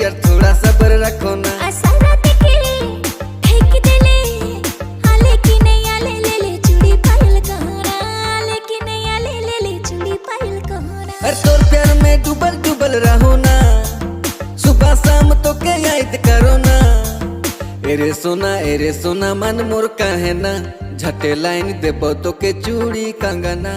यार थोड़ा सब्र रखो ना। सारा देखे फेंक देले आले की नहीं आले ले ले चूड़ी पायल कहना, आले की नहीं आले ले ले चूड़ी पायल कहना। अरे तोर प्यार में डूबल डूबल रहो ना, सुबह शाम तो के याद करो ना। एरे सोना मन मोर काहे ना, झटे लाइन देबो तो के चूड़ी कंगना।